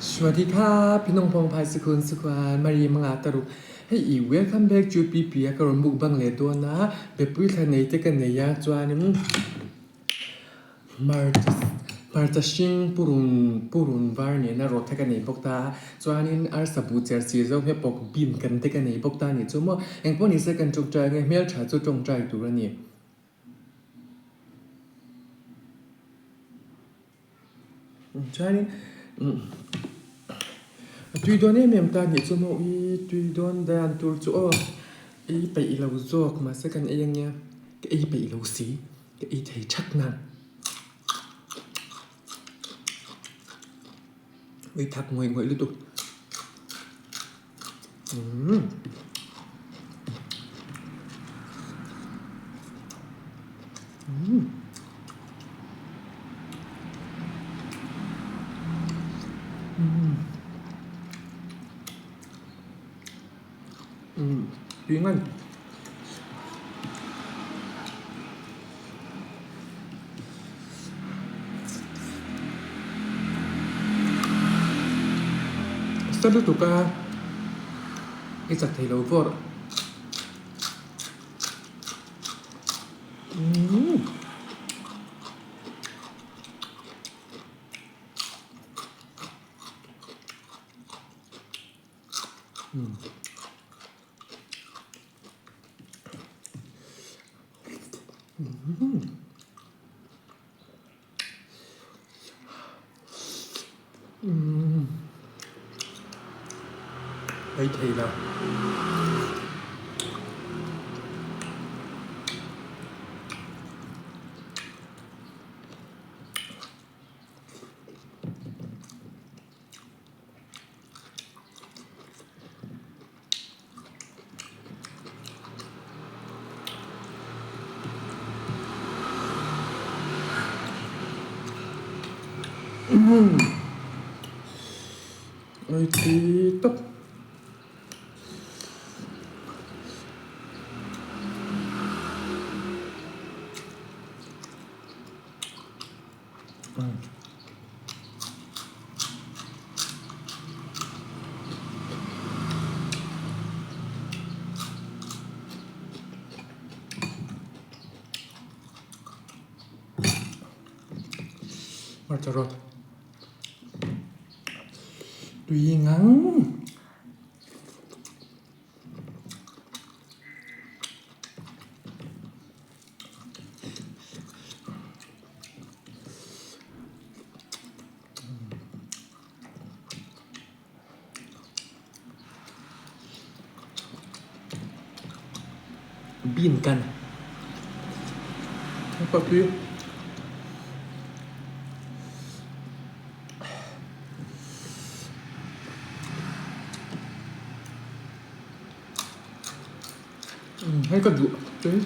สวัสดีครับ พี่น้องพองพายสุขุนสุขวานมารีมังอาตรุ Hei i welcome back chu PP a ka rawn mukbang leh dawn a, bepui thla nei te ka nei a chuanin hmarcha hmarcha hring purun purun var nena rawt kha ka nei bawk ta a, chuanin arsa buh cher chi zawng hi pawk bin kan te ka nei bawk ta a nih chu maw, engpawh ni se kan tawngtai ange hmeltha chu tawngtai tur a ni. Chuanin a tui dawn em em ta nih chu maw ui tui dawn dan tur chu aw ei peih lo zawk mahse kan ei ania ka ei peih lo si ka ei thei that nang ui thak ngawih ngawih lutuk umm. Tui ngan. Sa lutuk a i chak thei lo vawrh. Ei thei lo. Oi tui tawp. Hmarcha rawt tui ngang. Bean kan tui. Hei ka duh tui.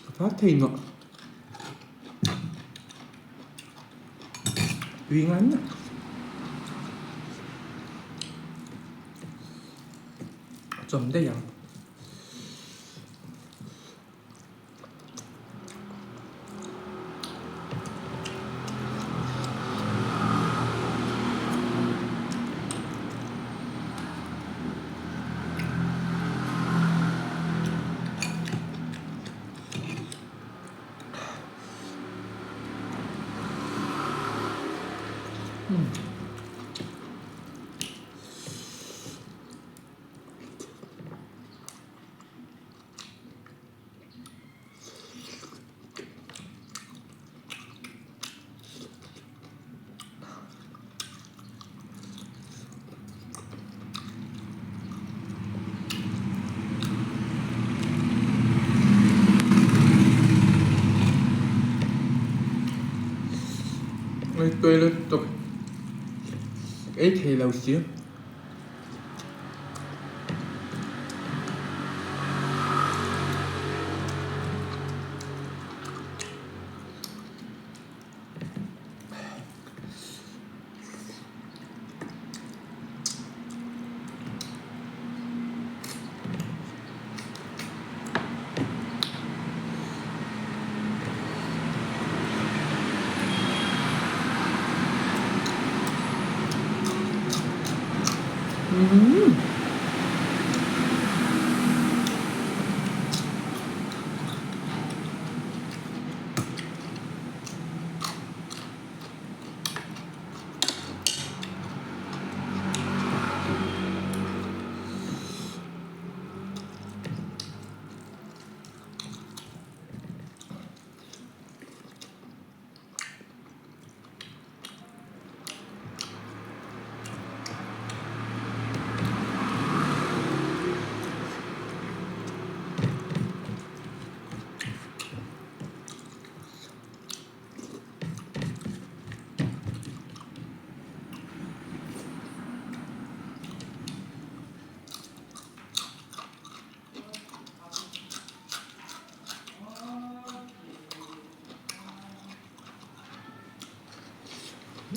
Ka fat thei nawh. Tui ngan. A chawm daih ang. Tui lutuk ei thei lo si.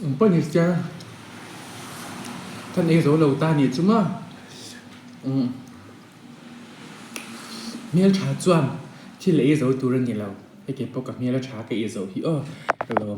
Ang pawh ni sia kan ei zo lo ta nih chu maw umm hmeltha chuan thil ei zo tur a ni lo hei keipawh ka hmel a tha ka ei zo hi aw ka lawm.